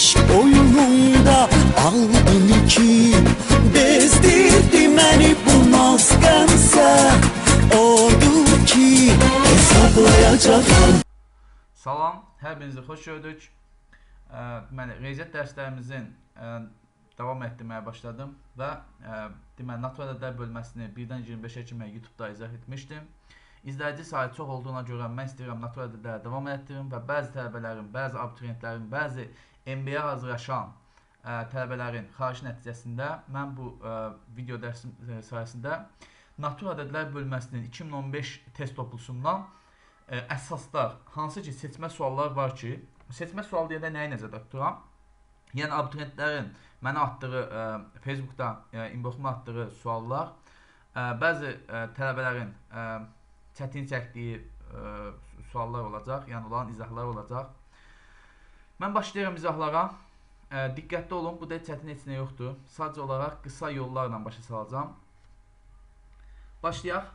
Eşq oyununda aldın iki, bezdirdi məni bu naz qəmsə. Odur ki hesablayacağam. Salam, hər birinizi xoş gördük. Deməli, riyaziyyat dərslərimizin davam etdirməyə başladım və deməli, natural ədədlər bölməsini 1-dən 25-ə kimi YouTube-da izah etmişdim. İzləyici sayı çox olduğuna görə mən istəyirəm natural ədədlərə davam etdirim və bəzi tələbələrin, bəzi abituriyentlərin, bəzi MBA hazırlaşan tələbələrin xahişi nəticəsində mən bu video dərsim sayəsində natural ədədlər bölməsinin 2015 test toplusundan əsaslar, hansı ki seçmə suallar var ki, seçmə sual deyəndə nəyi nəzərdə tuturam? Yəni abituriyentlərin mənə atdığı, Facebookda inboxuma atdığı suallar, bəzi tələbələrin çətin çəkdiyi suallar olacaq, yəni onların izahları olacaq. Mən başlayıram izahlara. Diqqətli olun, bu da çətin heç nə yoxdur. Sadəcə olaraq qısa yollarla başa salacağam. Başlayaq.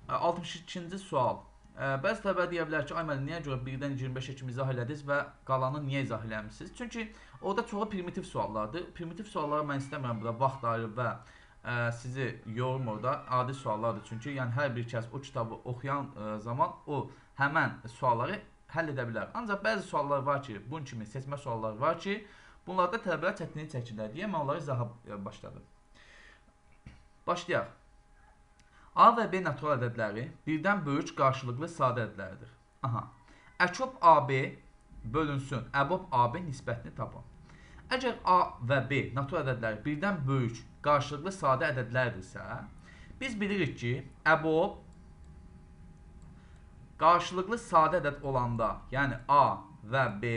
62-ci sual. Bəzi tələbələr deyə bilər ki, ay müəllim, niyə görə 1-dən 25-ə kimi izah elədiniz və qalanı niyə izah eləmisiniz? Çünki orada çoxu primitiv suallardır. Primitiv suallara mən istəmirəm burada vaxt ayırıb və sizi yorum orada. Adi suallardır çünki, yəni hər bir kəs o kitabı oxuyan zaman o həmən sualları həll edə bilər. Ancaq bəzi suallar var ki, bunun kimi seçmə sualları var ki, bunlarda tələbələr çətinlik çəkirlər deyə mən onları izaha başladım. Başlayaq. A və B natural ədədləri birdən böyük qarşılıqlı sadə ədədlərdir. Aha. Əkob AB bölünsün, əbob AB nisbətini tapın. Əgər A və B natural ədədləri birdən böyük qarşılıqlı sadə ədədlərdirsə, biz bilirik ki, əbob qarşılıqlı sadə ədəd olanda, yəni A və B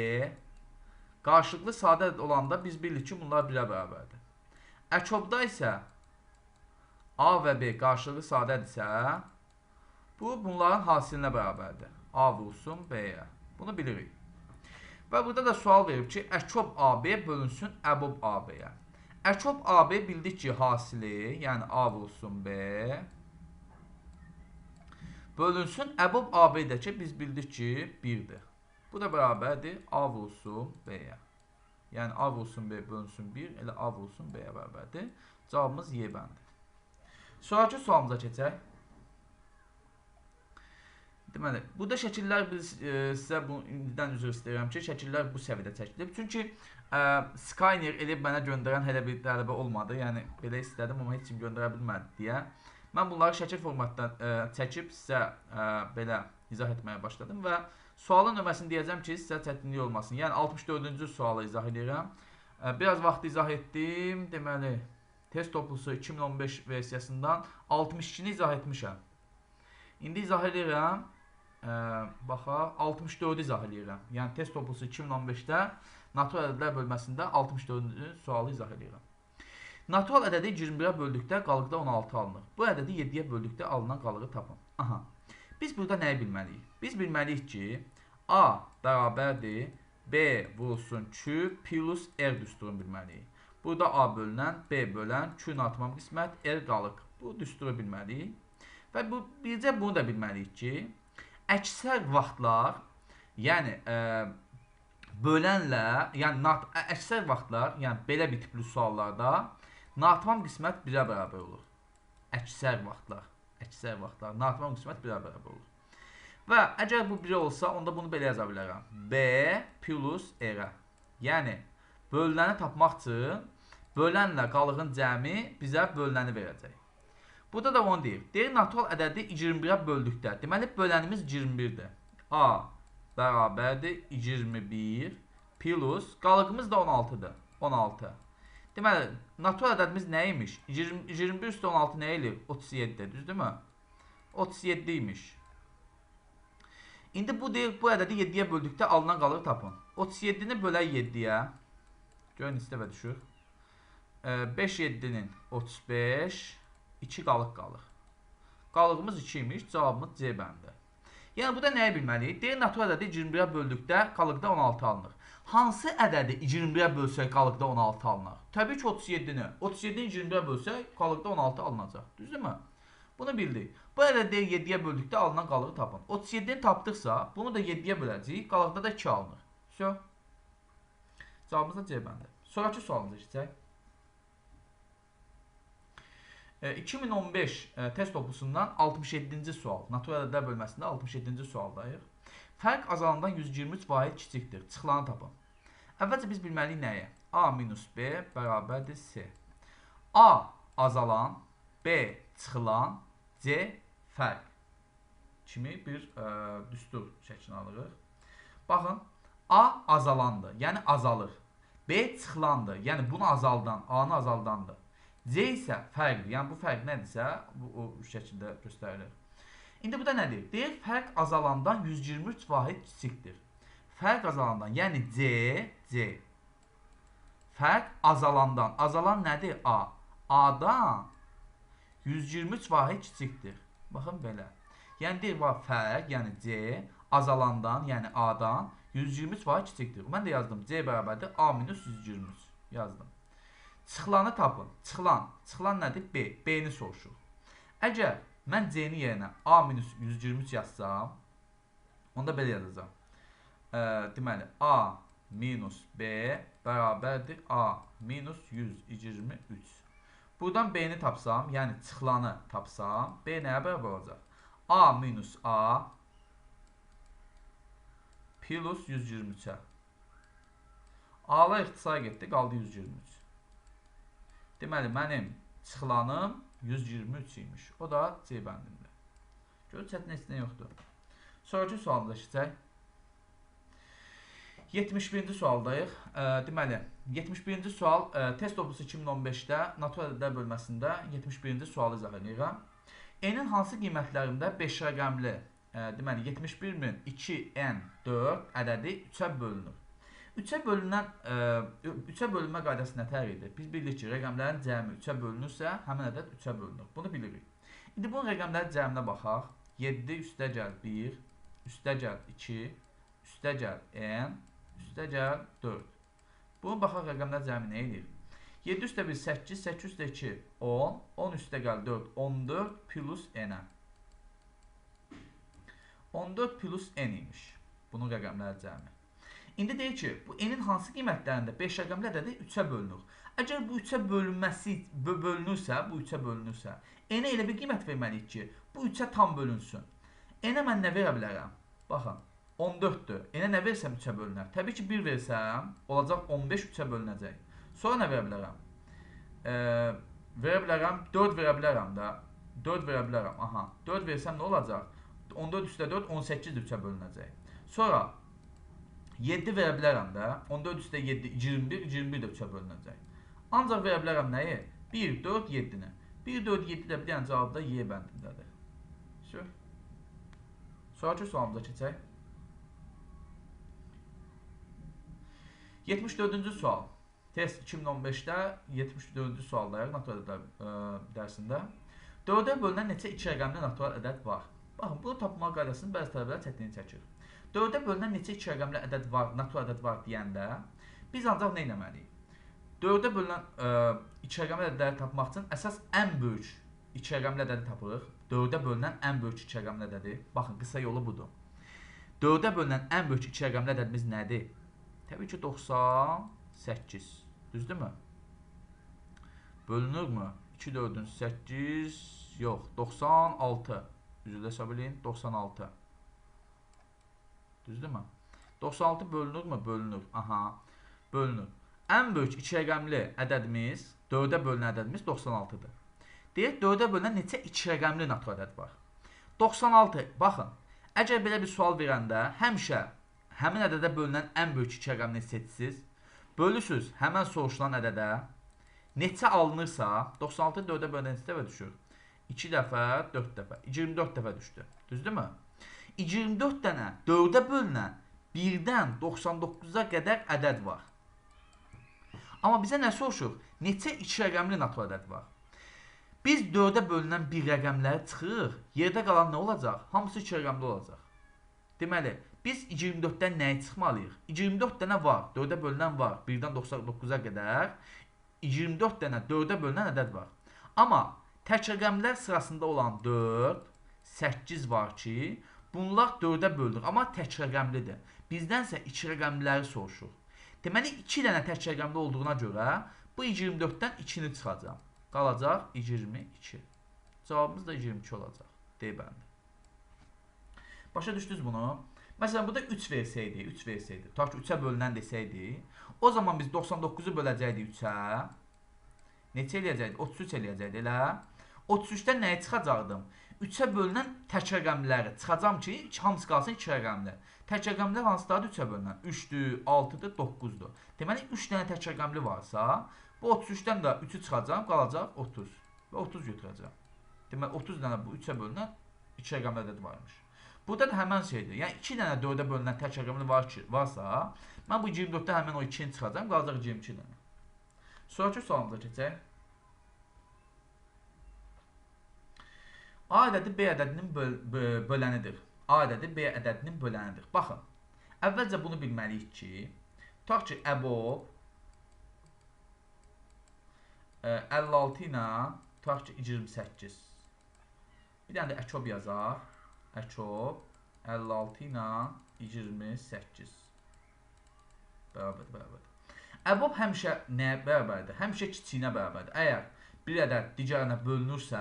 qarşılıqlı sadə ədəd olanda biz bilirik ki, bunlar birə bərabərdir. Əkobda isə A və B qarşılıqlı sadədirsə, bu bunların hasilinə bərabərdir. A vursun B-yə. Bunu bilirik. Və burada da sual verib ki, əkob AB bölünsün əbob AB-yə. Əkob AB bildik ki, hasili, yəni A vursun B, bölünsün əbob AB-də ki, biz bildik ki, 1-dir. Bu da bərabərdir A vursun B-yə. Yəni A vursun B bölünsün 1, elə A vursun B-yə bərabərdir. Cavabımız Y bəndir. Sonraki sualımıza keçək. Deməli, burada şəkillər biz sizə bu indidən üzr istəyirəm ki, şəkillər bu səviyyədə çəkilib. Çünki Skyner eləyib mənə göndərən hələ bir tələbə olmadı. Yəni belə istədim, amma heç kim göndərə bilmədi deyə. Mən bunları şəkil formatdan çəkib sizə belə izah etməyə başladım və sualın nömrəsini deyəcəm ki, sizə çətinlik olmasın. Yəni 64-cü sualı izah edirəm. Biraz vaxt izah etdim. Deməli, test toplusu 2015 versiyasından 62-ni izah etmişəm. İndi izah edirəm. Baxaq, 64-ü izah edirəm. Yəni test toplusu 2015-də natural ədədlər bölməsində 64-cü sualı izah edirəm. Natural ədədi 21-ə böldükdə qalıqda 16 alınır. Bu ədədi 7-yə böldükdə alınan qalığı tapın. Aha. Biz burada nəyi bilməliyik? Biz bilməliyik ki, A bərabərdir B vurulsun Q plus R düsturunu bilməliyik. Burada A bölünən, B bölən, Q natamam qismət, R qalıq. Bu düsturu bilməliyik. Və bu, bircə bunu da bilməliyik ki, əksər vaxtlar, yəni bölənlə, yəni əksər vaxtlar, yəni belə bir tipli suallarda natamam qismət 1-ə bərabər olur. Əksər vaxtlar, natamam qismət 1-ə bərabər olur. Və əgər bu 1 olsa, onda bunu belə yaza bilərəm. B plus R-ə. Yəni, bölünəni tapmaq üçün bölənlə qalığın cəmi bizə bölünəni verəcək. Burada da onu deyir. Deyir, natural ədədi 21-ə böldükdə. Deməli, bölənimiz 21-dir. A bərabərdir 21 plus, qalığımız da 16-dır. 16. Deməli, natural ədədimiz nə imiş? 21 üstə 16 nə eləyir? 37-dir, düzdürmü? 37 imiş. İndi bu deyir, bu ədədi 7-yə böldükdə alınan qalığı tapın. 37-ni bölək 7-yə. Görün, neçə dəfə düşür. 5 7-nin 35, 2 qalıq qalır. Qalığımız 2 imiş, cavabımız C bəndi. Yəni, burada nəyi bilməliyik? Deyir, natural ədədi 21-ə böldükdə qalıqda 16 alınır. Hansı ədədi 21-ə bölsək qalıqda 16 alınır? Təbii ki, 37-ni. 37-ni 21-ə bölsək qalıqda 16 alınacaq. Düzdürmü? Bunu bildik. Bu ədədi 7-yə böldükdə alınan qalığı tapın. 37-ni tapdıqsa, bunu da 7-yə böləcəyik. Qalıqda da 2 alınır. Vəsə. Cavabımız da C bəndi. Sonrakı sualımıza keçək. 2015 test toplusundan 67-ci sual. Natural ədədlər bölməsində 67-ci sualdayıq. Fərq azalandan 123 vahid kiçikdir. Çıxılanı tapın. Əvvəlcə biz bilməliyik nəyə? A minus B bərabərdir C. A azalan, B çıxılan, C fərq kimi bir düstur şəklini alırıq. Baxın, A azalandır, yəni azalır. B çıxılandır, yəni bunu azaldan, A-nı azaldandır. C isə fərqdir, yəni bu fərq nədirsə, bu o şəkildə göstərilir. İndi bu da nədir? Deyir, fərq azalandan 123 vahid kiçikdir. Fərq azalandan, yəni C. Fərq azalandan, azalan nədir? A. A-dan 123 vahid kiçikdir. Baxın belə. Yəni deyir, var fərq, yəni C azalandan, yəni A-dan 123 vahid kiçikdir. Mən də yazdım C bərabərdir A minus 123 yazdım. Çıxılanı tapın. Çıxılan. Çıxılan nədir? B. B-ni soruşur. Əgər mən C-ni yerinə A minus 123 yazsam, onda belə yazacağam. Deməli, A minus B bərabərdir A minus 123. Buradan B-ni tapsam, yəni çıxılanı tapsam, B nəyə bərabər olacaq? A minus A plus 123-ə. A-la ixtisar getdi, qaldı 123. Deməli, mənim çıxılanım 123 imiş. O da C bəndində. Görür, çətin heç nə yoxdur. Sonraki sualımıza keçək. 71-ci sualdayıq. Deməli, 71-ci sual test toplusu 2015-də natural ədədlər bölməsində 71-ci sualı izah edirəm. N-in hansı qiymətlərində 5 rəqəmli, deməli 71002N4 ədədi 3-ə bölünür. 3-ə bölünən 3-ə bölünmə qaydası nə tər idi? Biz bilirik ki, rəqəmlərin cəmi 3-ə bölünürsə, həmin ədəd 3-ə bölünür. Bunu bilirik. İndi bunun rəqəmlərin cəminə baxaq. 7 üstə gəl 1, üstə gəl 2, üstə gəl N, üstə gəl 4. Bunu baxaq rəqəmlər cəmi nə edir? 7 üstə 1, 8, 8 üstə 2, 10, 10 üstə gəl 4, 14 plus N-ə. 14 plus N imiş. Bunun rəqəmlər cəmi. İndi deyir ki, bu N-in hansı qiymətlərində 5 rəqəmli ədədi 3-ə bölünür. Əgər bu 3-ə bölünürsə, bu 3-ə bölünürsə, N-ə elə bir qiymət verməliyik ki, bu 3-ə tam bölünsün. N-ə mən nə verə bilərəm? Baxın, 14-dür. N-ə nə versəm 3-ə bölünər? Təbii ki, 1 versəm, olacaq 15 3-ə bölünəcək. Sonra nə verə bilərəm? Verə bilərəm, 4 verə bilərəm də. 4 verə bilərəm, aha. 4 versəm nə olacaq? 14 üstə 4, 18 də 3-ə bölünəcək. Sonra 7 verə bilərəm də. 14 üstə 7, 21, 21 də 3-ə bölünəcək. Ancaq verə bilərəm nəyi? 1, 4, 7-ni. 1, 4, 7 də bir dənə cavab da Y bəndindədir. Sonraki sualımıza keçək. 74-cü sual. Test 2015-də 74-cü sualdayıq natural ədədlər dərsində. 4-ə bölünən neçə 2 rəqəmli natural ədəd var? Baxın, bunu tapmaq qaydasını bəzi tələbələr çətinlik çəkir. 4-ə bölünən neçə 2 rəqəmli ədəd var, natural ədəd var deyəndə biz ancaq nə etməliyik? 4-ə bölünən 2 rəqəmli ədədləri tapmaq üçün əsas ən böyük 2 rəqəmli ədədi tapırıq. 4-ə bölünən ən böyük 2 rəqəmli ədədi. Baxın, qısa yolu budur. 4-ə bölünən ən böyük 2 rəqəmli ədədimiz nədir? Təbii ki, 98. Düzdürmü? Bölünürmü? 2, 4-ün 8, yox, 96. Üzrlə hesab eləyin, 96. Düzdürmü? 96 bölünürmü? Bölünür. Aha, bölünür. Ən böyük 2 rəqəmli ədədimiz, 4-ə bölünən ədədimiz 96-dır. Deyək, 4-ə bölünən neçə 2 rəqəmli natural ədəd var? 96. Baxın, əgər belə bir sual verəndə həmişə həmin ədədə bölünən ən böyük 2 rəqəmini seçsiniz, bölürsünüz həmən soruşulan ədədə, neçə alınırsa, 96 4-ə bölünən neçə dəfə düşür? 2 dəfə, 4 dəfə, 24 dəfə düşdü. Düzdürmü? 24 dənə 4-ə bölünən 1-dən 99-a qədər ədəd var. Amma bizə nə soruşur? Neçə 2 rəqəmli natural ədəd var? Biz 4-ə bölünən bir rəqəmləri çıxırıq. Yerdə qalan nə olacaq? Hamısı 2 rəqəmli olacaq. Deməli, biz 24-dən nəyi çıxmalıyıq? 24 dənə var, 4-ə bölünən var. 1-dən 99-a qədər 24 dənə 4-ə bölünən ədəd var. Amma tək rəqəmlər sırasında olan 4, 8 var ki, bunlar 4-ə bölünür, amma tək rəqəmlidir. Bizdənsə 2 rəqəmliləri soruşur. Deməli, 2 dənə tək rəqəmli olduğuna görə bu 24-dən 2-ni çıxacam. Qalacaq 22. Cavabımız da 22 olacaq. D bəndi. Başa düşdünüz bunu? Məsələn, burada 3 versəydi, 3 versəydi, tutaq ki, 3-ə bölünən desəydi, o zaman biz 99-u böləcəkdik 3-ə. Neçə eləyəcəkdik? 33 eləyəcəkdik, elə. 33-dən nəyi çıxacaqdım? 3-ə bölünən tək rəqəmləri çıxacam ki, hamısı qalsın 2 rəqəmli. Tək rəqəmlər hansılardır 3-ə bölünən? 3-dür, 6-dır, 9-dur. Deməli, 3 dənə tək rəqəmli varsa, bu 33-dən də 3-ü çıxacam, qalacaq 30. Və 30 götürəcəm. Deməli, 30 dənə bu 3-ə bölünən 2 rəqəmli ədəd varmış. Burada da həmən şeydir. Yəni, 2 dənə 4-ə bölünən tək rəqəmli varsa, mən bu 24-də həmən o 2-ni çıxacam, qalacaq 22 dənə. Sonraki sualımıza keçək. A ədədi B ədədinin bölənidir. A ədədi B ədədinin bölənidir. Baxın, əvvəlcə bunu bilməliyik ki, tutaq ki, əbob 56 ilə tutaq ki, 28. Bir dənə də əkob yazaq. Əkob 56 ilə 28. Bərabərdir, bərabərdir. Əbob həmişə nəyə bərabərdir? Həmişə kiçiyinə bərabərdir. Əgər bir ədəd digərinə bölünürsə,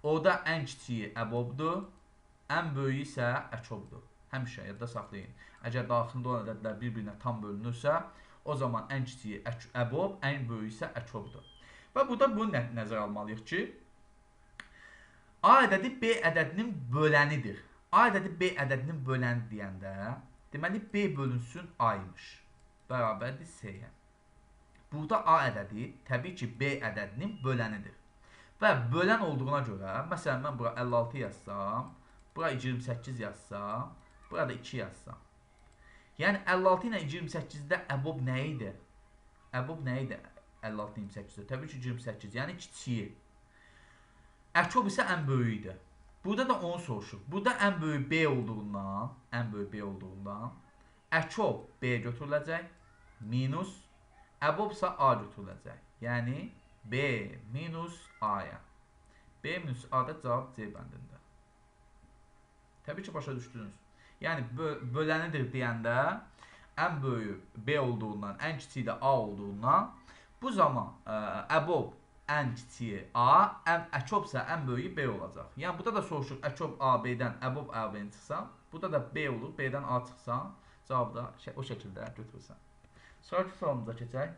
orada ən kiçiyi əbobdur, ən böyüyü isə əkobdur. Həmişə yadda saxlayın. Əgər daxilində olan ədədlər bir-birinə tam bölünürsə, o zaman ən kiçiyi əbob, ən böyüyü isə əkobdur. Və burada bunu nəzərə almalıyıq ki, A ədədi B ədədinin bölənidir. A ədədi B ədədinin böləni deyəndə, deməli B bölünsün A imiş. Bərabərdir C-yə. Burada A ədədi təbii ki, B ədədinin bölənidir. Və bölən olduğuna görə, məsələn, mən bura 56 yazsam, bura 28 yazsam, bura da 2 yazsam. Yəni, 56 ilə 28-də əbob nə idi? Əbob nə idi 56 ilə 28-də? Təbii ki, 28, yəni kiçiyi. Əkob isə ən böyüyü idi. Burada da onu soruşur. Burada ən böyük B olduğundan, əkob B götürüləcək, minus, əbob isə A götürüləcək. Yəni, B minus A-ya. B minus A-da cavab C bəndində. Təbii ki, başa düşdünüz. Yəni, bölənidir deyəndə ən böyüyü B olduğundan, ən kiçiyi də A olduğundan bu zaman əbob ən kiçiyi A, əkob isə ən böyüyü B olacaq. Yəni, burada da soruşur, əkob A, B-dən əbob A, B-ni çıxsam, burada da B olur, B-dən A çıxsam, cavabı da o şəkildə götürürsən. Sonraki sualımıza keçək.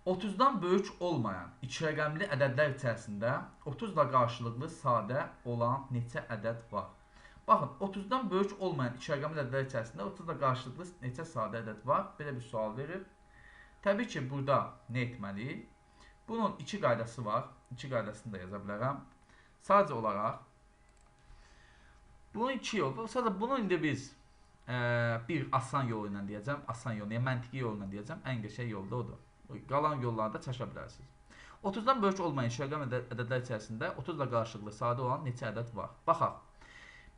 30-dan böyük olmayan iki rəqəmli ədədlər içərisində 30-la qarşılıqlı sadə olan neçə ədəd var? Baxın, 30-dan böyük olmayan iki rəqəmli ədədlər içərisində 30-la qarşılıqlı neçə sadə ədəd var? Belə bir sual verir. Təbii ki, burada nə etməliyik? Bunun iki qaydası var. İki qaydasını da yaza bilərəm. Sadəcə olaraq bunun iki yolu. Sadəcə bunu indi biz bir asan yolu ilə deyəcəm. Asan yolu, yəni məntiqi yolu ilə deyəcəm. Ən qəşəng yol da odur. Qalan yollarda çaşa bilərsiniz. 30-dan böyük olmayan iki rəqəmli ədədlər içərisində 30-la qarşılıqlı sadə olan neçə ədəd var? Baxaq.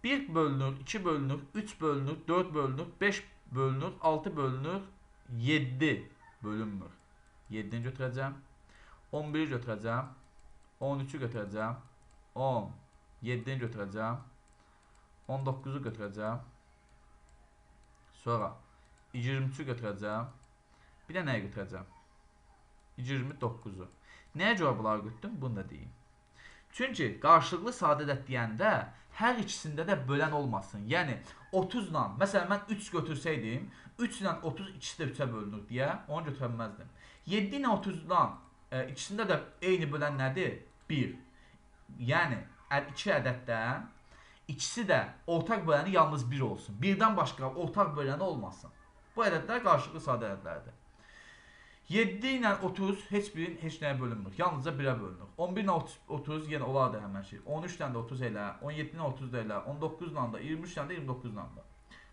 1 bölünür, 2 bölünür, 3 bölünür, 4 bölünür, 5 bölünür, 6 bölünür, 7 bölünmür. 7-ni götürəcəm, 11-i götürəcəm, 13-ü götürəcəm, 17-ni götürəcəm, 19-u götürəcəm, sonra 23-ü götürəcəm, bir də nəyi götürəcəm? 29-u. Nəyə görə bunları götürdüm? Bunu da deyim. Çünki qarşılıqlı sadə ədəd deyəndə hər ikisində də bölən olmasın. Yəni 30-la, məsələn mən 3 götürsəydim, 3 ilə 30 ikisi də 3-ə bölünür deyə onu götürə bilməzdim. 7 ilə 30-dan ikisində də eyni bölən nədir? 1. Yəni iki ədəddən ikisi də ortaq böləni yalnız 1 olsun. Birdən başqa ortaq böləni olmasın. Bu ədədlər qarşılıqlı sadə ədədlərdir. 7 ilə 30 heç birinin heç nəyə bölünmür. Yalnızca 1-ə bölünür. 11 ilə 30 yenə olardı həmən şey. 13 ilə də 30 elə, 17 ilə 30 da elə, 19 ilə də, 23 ilə də, 29 ilə də.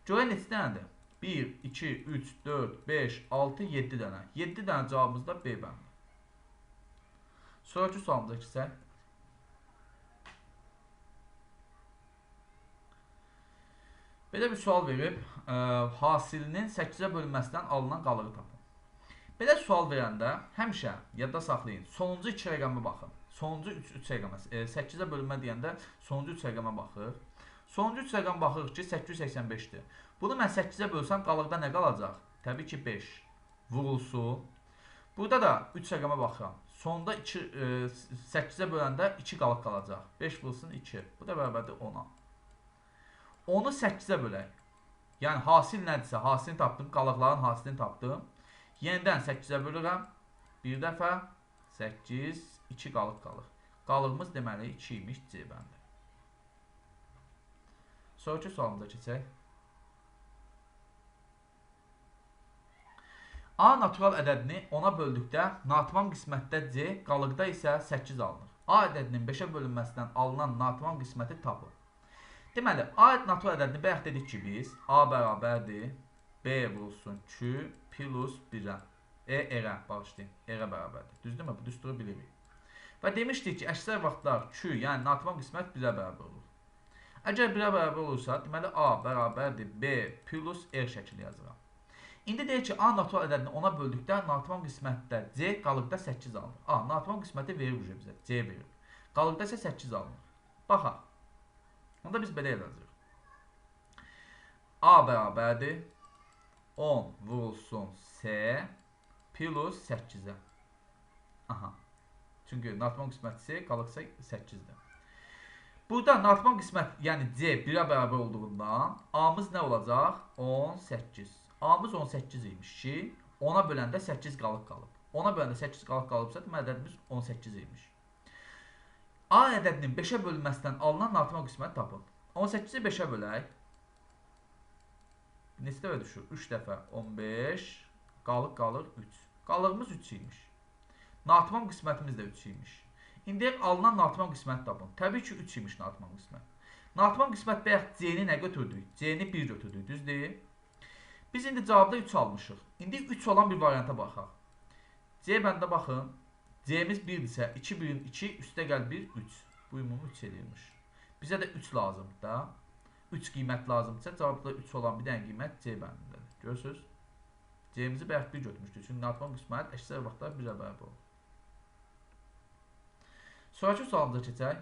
Görək neçə dənədir? 1, 2, 3, 4, 5, 6, 7 dənə. 7 dənə cavabımız da B bəndi. Sonraki sualımıza keçsək. Belə bir sual verib, hasilinin 8-ə bölünməsindən alınan qalığı tapın. Belə sual verəndə həmişə yadda saxlayın. Sonuncu 2 rəqəmə baxın. Sonuncu 3 rəqəmə. 8-ə bölünmə deyəndə sonuncu 3 rəqəmə baxır. Sonuncu 3 rəqəm baxırıq ki, 885-dir. Bunu mən 8-ə bölsəm, qalıqda nə qalacaq? Təbii ki, 5. Vurulsun. Burada da 3 rəqəmə baxıram. Sonda 8-ə böləndə 2 qalıq qalacaq. 5 vurulsun 2. Bu da bərabərdir 10-a. 10-u 8-ə bölək. Yəni, hasil nədirsə, hasilini tapdım, qalıqların hasilini tapdım. Yenidən 8-ə bölürəm. Bir dəfə 8, 2 qalıq qalır. Qalığımız deməli 2 imiş C bəndi. Sonraki sualımıza keçək. A natural ədədini 10-a böldükdə natamam qismətdə C, qalıqda isə 8 alınır. A ədədinin 5-ə bölünməsindən alınan natamam qisməti tapın. Deməli, A natural ədədini bayaq dedik ki, biz A bərabərdir B vurulsun Q plus 1-ə. E, R-ə, bağışlayın, R-ə bərabərdir. Düzdürmü? Bu düsturu bilirik. Və demişdik ki, əksər vaxtlar Q, yəni natamam qismət 1-ə bərabər olur. Əgər 1-ə bərabər olursa, deməli A bərabərdir B plus R şəklində yazıram. İndi deyir ki, A natural ədədini 10-a böldükdə natamam qismətdə C, qalıqda 8 alınır. A, natamam qisməti verir bizə, C verir. Qalıqda isə 8 alınır. Baxaq. Onda biz belə yazacağıq. A bərabərdir 10 vurulsun C plus 8-ə. Aha. Çünki natamam qisməti C, qalıqsa 8-dir. Burada natamam qismət, yəni C 1-ə bərabər olduğundan A-mız nə olacaq? 18. A-mız 18 imiş ki, 10-a böləndə 8 qalıq qalıb. 10-a böləndə 8 qalıq qalıbsa, deməli ədədimiz 18 imiş. A ədədinin 5-ə bölünməsindən alınan natamam qisməti tapın. 18-i 5-ə bölək. Neçə dəfə düşür? 3 dəfə 15, qalıq qalır 3. Qalığımız 3 imiş. Natamam qismətimiz də 3 imiş. İndi alınan natamam qisməti tapın. Təbii ki, 3 imiş natamam qismət. Natamam qismət bayaq C-ni nə götürdük? C-ni 1 götürdük, düz deyil? Biz indi cavabda 3 almışıq. İndi 3 olan bir varianta baxaq. C bəndə baxın. C-miz 1-dirsə, 2, 1-in 2, üstə gəl 1, 3. Bu ümumi 3 eləyirmiş. Bizə də 3 lazımdır da. 3 qiymət lazımdırsa, cavabda 3 olan bir dənə qiymət C bəndindədir. Görürsünüz? C-mizi bayaq 1 götürmüşdük. Çünki natamam qismət əksər vaxtlar 1-ə bərabər olur. Sonraki sualımıza keçək.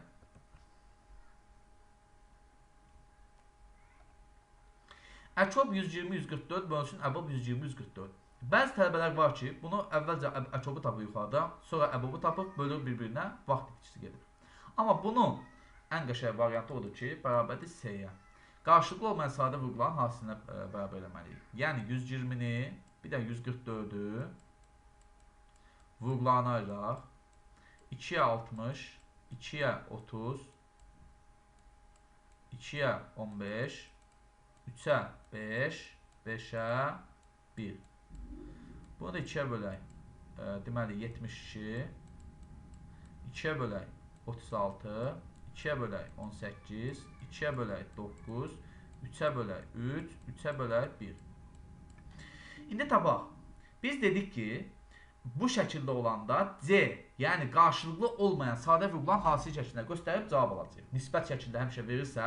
Əkob 120-144 bölünsün Əbob 120-144. Bəzi tələbələr var ki, bunu əvvəlcə Əkobu tapır yuxarıda, sonra Əbobu tapıb bölür bir-birinə, vaxt itkisi gedir. Amma bunun ən qəşəng variantı odur ki, bərabərdir S-yə. Qarşılıqlı olmayan sadə vurğuların hasilinə bərabər eləməliyik. Yəni 120-ni, bir də 144-ü vurğularına ayıraq. 2-yə 60, 2-yə 30, 2-yə 15, 3-ə 5, 5-ə 1. Bunu da 2-yə bölək. Deməli, 72, 2-yə bölək 36, 2-yə bölək 18, 2-yə bölək 9, 3-ə bölək 3, 3-ə bölək 1. İndi tapaq. Biz dedik ki, bu şəkildə olanda C, yəni qarşılıqlı olmayan sadə vurğulan hasil şəklində göstərib cavab alacaq. Nisbət şəklində həmişə verirsə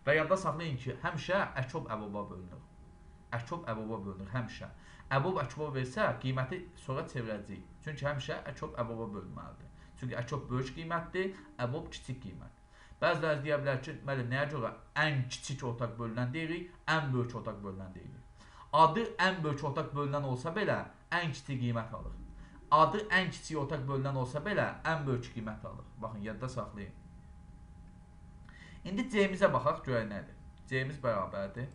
və yadda saxlayın ki, həmişə Əkob Əboba bölünür. Əkob Əboba bölünür həmişə. Əbob Əkoba versə, qiyməti sonra çevirəcəyik. Çünki həmişə Əkob Əboba bölünməlidir. Çünki Əkob böyük qiymətdir, Əbob kiçik qiymət. Bəziləri deyə bilər ki, müəllim, nəyə görə ən kiçik ortaq bölünən deyirik, ən böyük ortaq bölünən deyirik. Adı ən böyük ortaq bölünən olsa belə, ən kiçik qiymət alır. Adı ən kiçik ortaq bölünən olsa belə, ən böyük qiymət alır. Baxın, yadda saxlayın. İndi C-mizə baxaq, görək nədir. C-miz bərabərdir.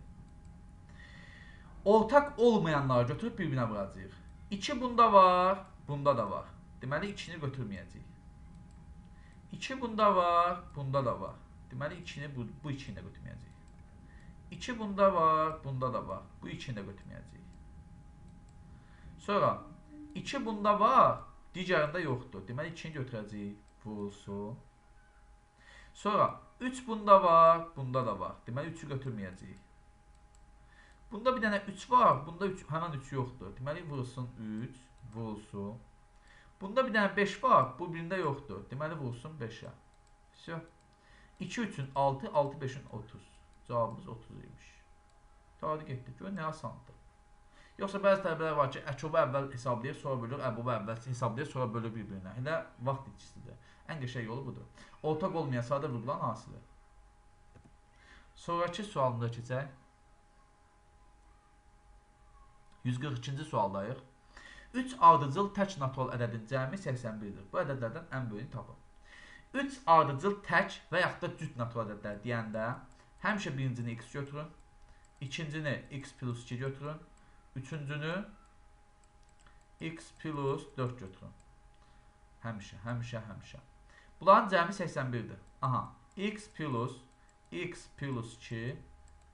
Ortaq olmayanları götürüb bir-birinə vuracağıq. 2 bunda var, bunda da var. Deməli, 2-ni götürməyəcəyik. 2 bunda var, bunda da var. Deməli, 2-ni bu 2-ni də götürməyəcəyik. 2 bunda var, bunda da var. Bu 2-ni də götürməyəcəyik. Sonra 2 bunda var, digərində yoxdur. Deməli, 2-ni götürəcəyik, vurulsun. Sonra 3 bunda var, bunda da var. Deməli, 3-ü götürməyəcəyik. Bunda bir dənə 3 var, bunda 3, həmən 3 yoxdur. Deməli, vurulsun 3, vurulsun. Bunda bir dənə 5 var, bu birində yoxdur. Deməli, vurulsun 5-ə. Vəsə. 2, 3-ün 6, 6, 5-ün 30. Cavabımız 30 imiş. Tarih getdik. Gör, nə asandır. Yoxsa bəzi tələbələr var ki, Əkobu əvvəl hesablayır, sonra bölür, Əbobu əvvəl hesablayır, sonra bölür bir-birinə. Elə vaxt itkisidir. Ən qəşəng yolu budur. Ortaq olmayan sadə vurğulan hasili. Sonraki sualımıza keçək. 142-ci sualdayıq. 3 ardıcıl tək natural ədədin cəmi 81-dir. Bu ədədlərdən ən böyüyünü tapın. 3 ardıcıl tək və yaxud da cüt natural ədədlər deyəndə həmişə birincini x götürün, ikincini x plus 2 götürün, üçüncünü x plus 4 götürün. Həmişə, həmişə, həmişə. Bunların cəmi 81-dir. Aha, x plus x plus 2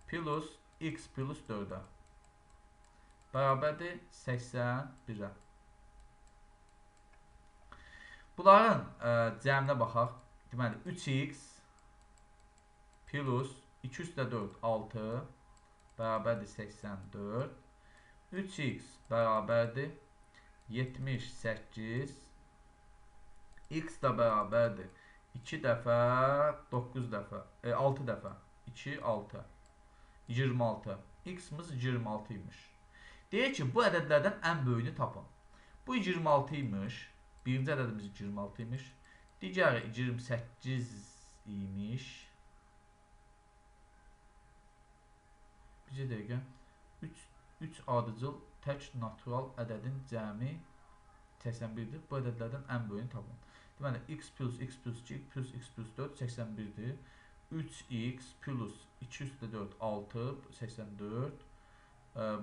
plus x plus 4-ə bərabərdir 81-ə. Bunların cəminə baxaq. Deməli, 3x plus 2 üstə 4, 6 bərabərdir 84. 3x bərabərdir 78. X da bərabərdir 2 dəfə, 9 dəfə, 6 dəfə, 2, 6, 26. X-imiz 26 imiş. Deyir ki, bu ədədlərdən ən böyüyünü tapın. Bu 26 imiş. Birinci ədədimiz 26 imiş. Digəri 28 imiş. Bir dəqiqə. 3 ardıcıl tək natural ədədin cəmi 81-dir. Bu ədədlərdən ən böyüyünü tapın. Deməli, x plus x plus 2 plus x plus 4 81-dir. 3x plus 2 üstə 4, 6, 84.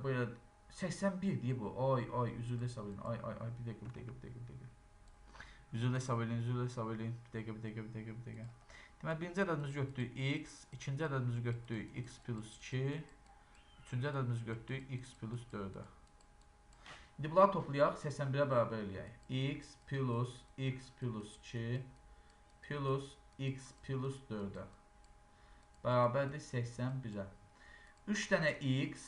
Bu elə 81 deyir bu. Ay, ay, üzrlə hesab edin. Ay, ay, ay, bir dəqiqə, bir dəqiqə, bir dəqiqə, bir dəqiqə. Üzrlə hesab edin, üzrlə hesab edin. Bir dəqiqə, bir dəqiqə, bir dəqiqə, bir dəqiqə. Deməli, birinci ədədimizi götürdük x, ikinci ədədimizi götürdük x plus 2, üçüncü ədədimizi götürdük x plus 4-ə. İndi bunları toplayaq, 81-ə bərabər eləyək. X plus x plus 2 plus x plus 4-ə bərabərdir 81-ə. 3 dənə x,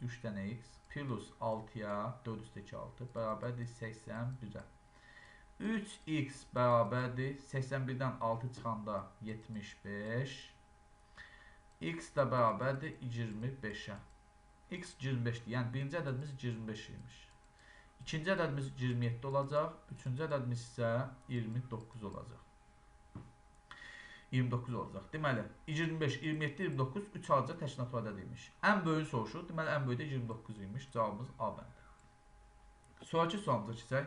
3 dənə x plus 6-ya 4 üstə 2, 6 bərabərdir 81-ə. 3x bərabərdir 81-dən 6 çıxanda 75. X də bərabərdir 25-ə. X 25-dir. Yəni birinci ədədimiz 25 imiş. İkinci ədədimiz 27 olacaq. Üçüncü ədədimiz isə 29 olacaq. 29 olacaq. Deməli, 25, 27, 29 3 ardıcıl tək natural ədəd imiş. Ən böyüyü soruşur. Deməli, ən böyüyü də 29 imiş. Cavabımız A bəndi. Sonraki sualımıza keçək.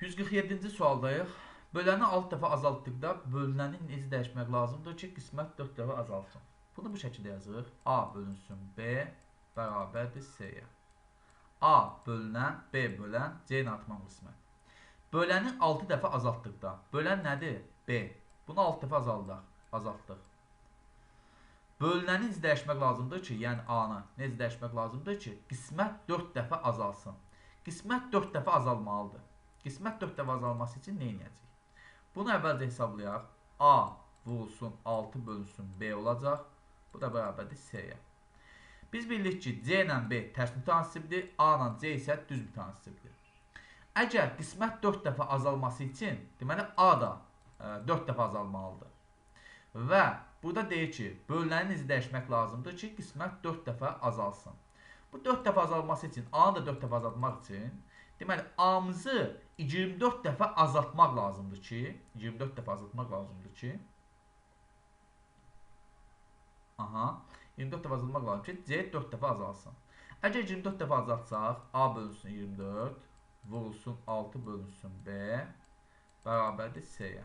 147-ci sualdayıq. Böləni 6 dəfə azaltdıqda bölünəni necə dəyişmək lazımdır ki, qismət 4 dəfə azalsın. Bunu bu şəkildə yazırıq. A bölünsün B bərabərdir C-yə. A bölünən, B bölən, C ilə atmam qismət. Böləni 6 dəfə azaltdıqda, bölən nədir? B. Bunu 6 dəfə azaltdıq. Bölünəni necə dəyişmək lazımdır ki, yəni A-nı necə dəyişmək lazımdır ki, qismət 4 dəfə azalsın. Qismət 4 dəfə azalmalıdır. Qismət 4 dəfə azalması üçün nə edəcəyik? Bunu əvvəlcə hesablayaq. A vurulsun 6 bölünsün B olacaq. Bu da bərabərdir C-yə. Biz bilirik ki, C ilə B tərs mütənasibdir, A ilə C isə düz mütənasibdir. Əgər qismət 4 dəfə azalması üçün, deməli A da 4 dəfə azalmalıdır. Və burada deyir ki, bölünəni necə dəyişmək lazımdır ki, qismət 4 dəfə azalsın. Bu 4 dəfə azalması üçün, A-nı da 4 dəfə azaltmaq üçün, deməli A-mızı 24 dəfə azaltmaq lazımdır ki, 24 dəfə azaltmaq lazımdır ki, aha, 24 dəfə azaltmaq lazımdır ki, C 4 dəfə azalsın. Əgər 24 dəfə azaltsaq, A bölünsün 24, vurulsun 6 bölünsün B, bərabərdir C-yə.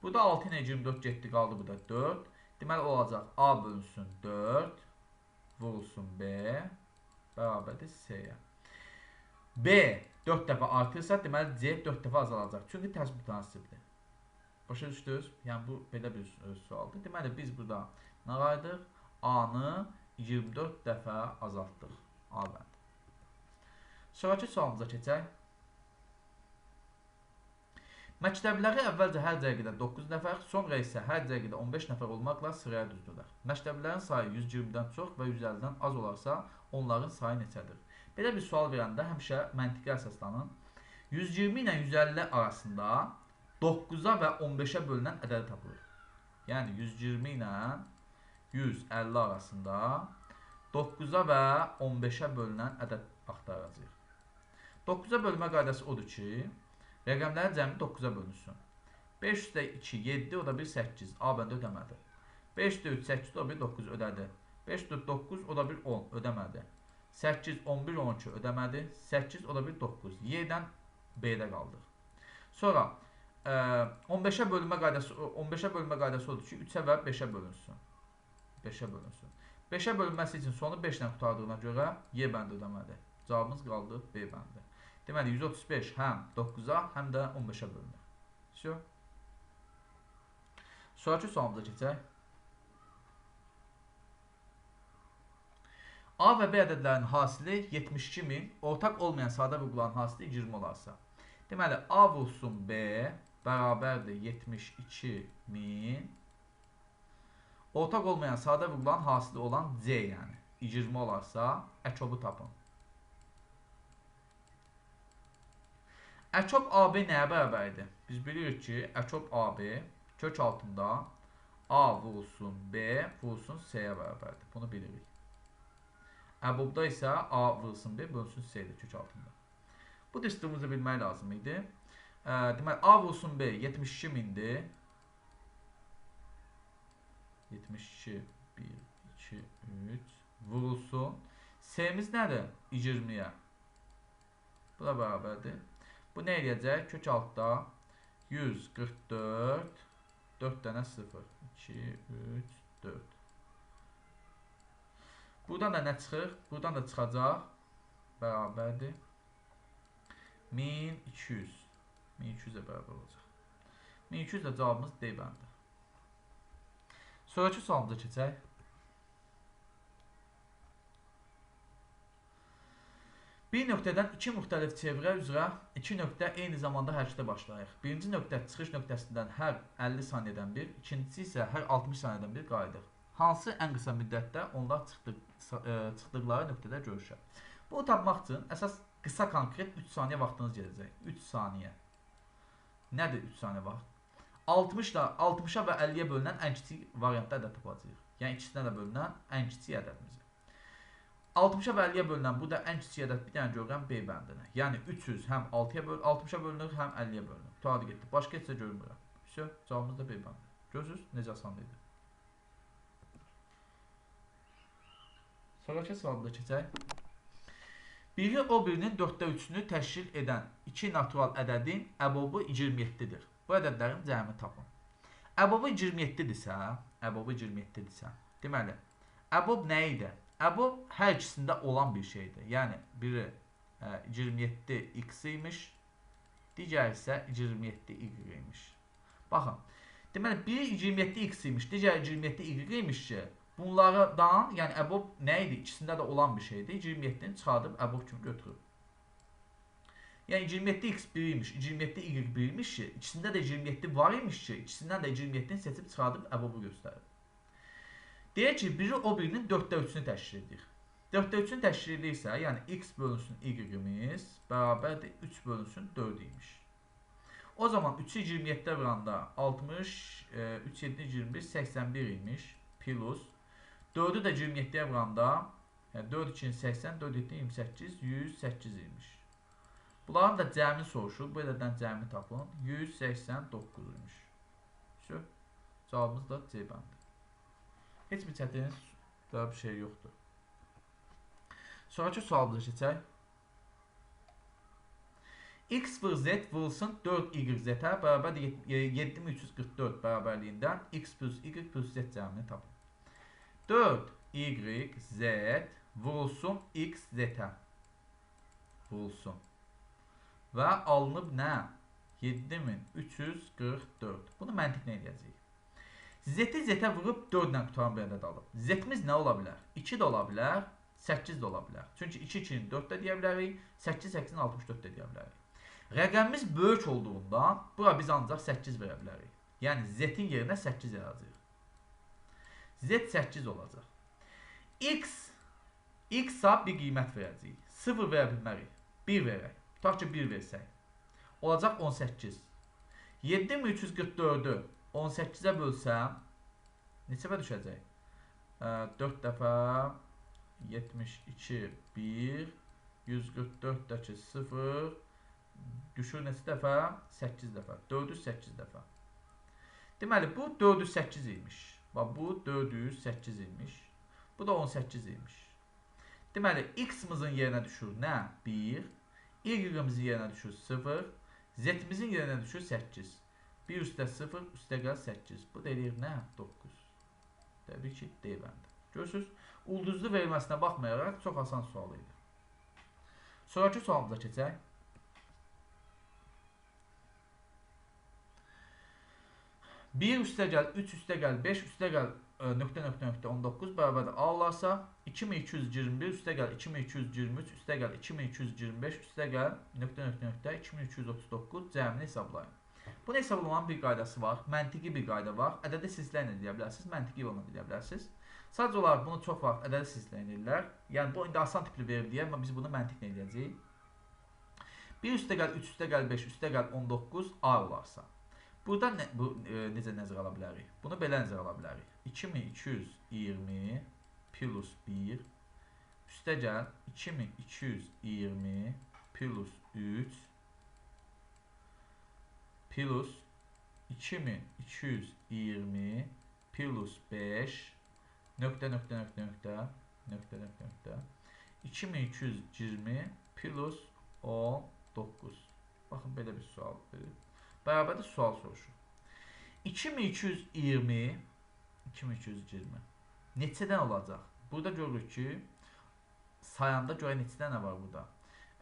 Burada 6 ilə 24 getdi, qaldı burada 4. Deməli, olacaq A bölünsün 4, vurulsun B, bərabərdir C-yə. B 4 dəfə artırsa, deməli C 4 dəfə azalacaq. Çünki tərs mütənasibdir. Başa düşdünüz? Yəni, bu belə bir sualdır. Deməli, biz burada nə qaydıq? A-nı 24 dəfə azaltdıq. A bəndi. Sonraki sualımıza keçək. Məktəbliləri əvvəlcə hər cərgədə 9 nəfər, sonra isə hər cərgədə 15 nəfər olmaqla sıraya düzdülər. Məktəblilərin sayı 120-dən çox və 150-dən az olarsa, onların sayı neçədir? Belə bir sual verəndə həmişə məntiqə əsaslanın. 120 ilə 150 arasında 9-a və 15-ə bölünən ədədi tapılır. Yəni 120 ilə 150 arasında 9-a və 15-ə bölünən ədəd axtaracağıq. 9-a bölmə qaydası odur ki, rəqəmlərin cəmi 9-a bölünsün. 5 üstə 2, 7, o da 1, 8. A bəndi ödəmədi. 5 üstə 3, 8, o da 1, 9 ödədi. 5 üstə 9, o da 1, 10 ödəmədi. 8, 11, 12 ödəmədi. 8, o da 1, 9. Y-dən B-də qaldıq. Sonra 15-ə bölünmə qaydası, 15-ə bölünmə qaydası odur ki, 3-ə və 5-ə bölünsün. 5-ə bölünsün. 5-ə bölünməsi üçün sonu 5 ilə qurtardığına görə Y bəndi ödəmədi. Cavabımız qaldı B bəndi. Deməli 135 həm 9-a, həm də 15-ə bölünür. Vəsə. Sonraki sualımıza keçək. A və B ədədlərinin hasili 72.000, ortaq olmayan sadə vurğuların hasili 20 olarsa. Deməli, A vursun B bərabərdir 72.000. Ortaq olmayan sadə vurğuların hasili olan C, yəni 20 olarsa, əkobu tapın. Əkob AB nəyə bərabərdir? Biz bilirik ki, əkob AB kök altında A vurulsun B vurulsun C-yə bərabərdir. Bunu bilirik. Əbobda isə A vurulsun B bölünsün C-dir kök altında. Bu düsturumuzu bilmək lazım idi. Deməli, A vurulsun B 72.000-dir. 72, 1, 2, 3 vurulsun. C-miz nədir? 20-yə. Bu da bərabərdir. Bu nə eləyəcək? Kök altda 144, 4 dənə 0. 2, 3, 4. Buradan da nə çıxır? Buradan da çıxacaq. Bərabərdir. 1200. 1200-ə bərabər olacaq. 1200 də cavabımız D bəndi. Sonraki sualımıza keçək. Bir nöqtədən iki müxtəlif çevrə üzrə iki nöqtə eyni zamanda hərəkətə başlayır. Birinci nöqtə çıxış nöqtəsindən hər 50 saniyədən bir, ikincisi isə hər 60 saniyədən bir qayıdır. Hansı ən qısa müddətdə onlar çıxdıqları nöqtədə görüşər? Bunu tapmaq üçün əsas qısa konkret 3 saniyə vaxtınız gedəcək. 3 saniyə. Nədir 3 saniyə vaxt? 60-a və 50-yə bölünən ən kiçik variantda ədəd tapacağıq. Yəni ikisinə də bölünən ən kiçik ədədimizi. 60-a və 50-yə bölünən bu da ən kiçik ədəd bir dənə görürəm B bəndini. Yəni 300 həm 60-a bölünür, həm 50-yə bölünür. Tutardı getdi. Başqa heç də görmürəm. Vəsə, cavabımız da B bəndi. Görürsünüz, necə asan idi. Sonraki sualımıza keçək. Biri o birinin 4-də 3-ünü təşkil edən iki natural ədədin əbobu 27-dir. Bu ədədlərin cəmini tapın. Əbobu 27-dirsə, əbobu 27-dirsə, deməli, əbob nə idi? Əbob hər ikisində olan bir şeydir. Yəni, biri 27x imiş, digəri isə 27y imiş. Baxın, deməli, biri 27x imiş, digəri 27y imiş ki, bunlardan, yəni əbob nə idi? İkisində də olan bir şeydir. 27-ni çıxardıb əbob kimi götürüb. Yəni 27x 1 imiş, 27y 1 imiş ki, ikisində də 27 var imiş ki, ikisindən də 27-ni seçib çıxardıb əbobu göstərib. Deyir ki, biri o birinin 4-də 3-ünü təşkil edir. 4-də 3-ünü təşkil edirsə, yəni x bölünsün y-imiz bərabərdir 3 bölünsün 4 imiş. O zaman 3-ü 27-də vuranda 60, 3, 7, 21, 81 imiş plus 4-ü də 27-yə vuranda, yəni 4, 2, 80, 4, 7, 28, 108 imiş. Bunların da cəmini soruşur. Bu ədəddən cəmini tapın. 189 imiş. Cavabımız da C bəndi. Heç bir çətin daha bir şey yoxdur. Sonraki sualımıza keçək. X vur Z vurulsun 4YZ-ə bərabərdir 7344 bərabərliyindən X plus Y plus Z cəmini tapın. 4YZ vurulsun XZ-ə vurulsun. Və alınıb nə? 7344. Bunu məntiq nə edəcəyik? Z-i Z-ə vurub 4 ilə qutaran bir ədəd alıb. Z-imiz nə ola bilər? 2 də ola bilər, 8 də ola bilər. Çünki 2 2-ni 4 də deyə bilərik, 8 8-ni 64 də deyə bilərik. Rəqəmimiz böyük olduğundan bura biz ancaq 8 verə bilərik. Yəni Z-in yerinə 8 yazacağıq. Z 8 olacaq. X, X-a bir qiymət verəcəyik. 0 verə bilmərik. 1 verək. Tutaq ki, 1 versək. Olacaq 18. 7344-ü 18-ə bölsəm, neçə düşəcək? 4 dəfə 72, 1, 144-dəki 0, düşür neçə dəfə? 8 dəfə. 408 dəfə. Deməli, bu 408 imiş. Bax, bu 408 imiş. Bu da 18 imiş. Deməli, x-imizin yerinə düşür nə? 1. Y-imizin yerinə düşür 0. Z-imizin yerinə düşür 8. 1 üstə 0, üstə gəl 8. Bu da eləyir nə? 9. Təbii ki, D bəndi. Görürsünüz, ulduzlu verilməsinə baxmayaraq çox asan sual idi. Sonraki sualımıza keçək. 1 üstə gəl, 3 üstə gəl, 5 üstə gəl, nöqtə, nöqtə, nöqtə, 19 bərabərdir A olarsa, 2221 üstə gəl, 2223 üstə gəl, 2225 üstə gəl, nöqtə, nöqtə, nöqtə, 2339 cəmini hesablayın. Bunu hesablamanın bir qaydası var, məntiqi bir qayda var. Ədədi silsilə ilə deyə bilərsiniz, məntiqi yolla deyə bilərsiniz. Sadəcə olaraq bunu çox vaxt ədədi silsilə ilə edirlər. Yəni, bu indi asan tipli verir deyə, amma biz bunu məntiqlə eləyəcəyik. 1 üstə gəl, 3 üstə gəl, 5 üstə gəl, 19 A olarsa. Burada necə nəzərə ala bilərik? Bunu belə nəzərə ala bilərik. 2220 plus 1 üstə gəl 2220 plus 3 plus 2220 plus 5 nöqtə nöqtə nöqtə nöqtə nöqtə nöqtə nöqtə 2220 plus 19. Baxın, belə bir sual verir. Bərabərdə sual soruşur. 2220 neçədən olacaq? Burada görürük ki, sayanda görə neçə dənə var burada?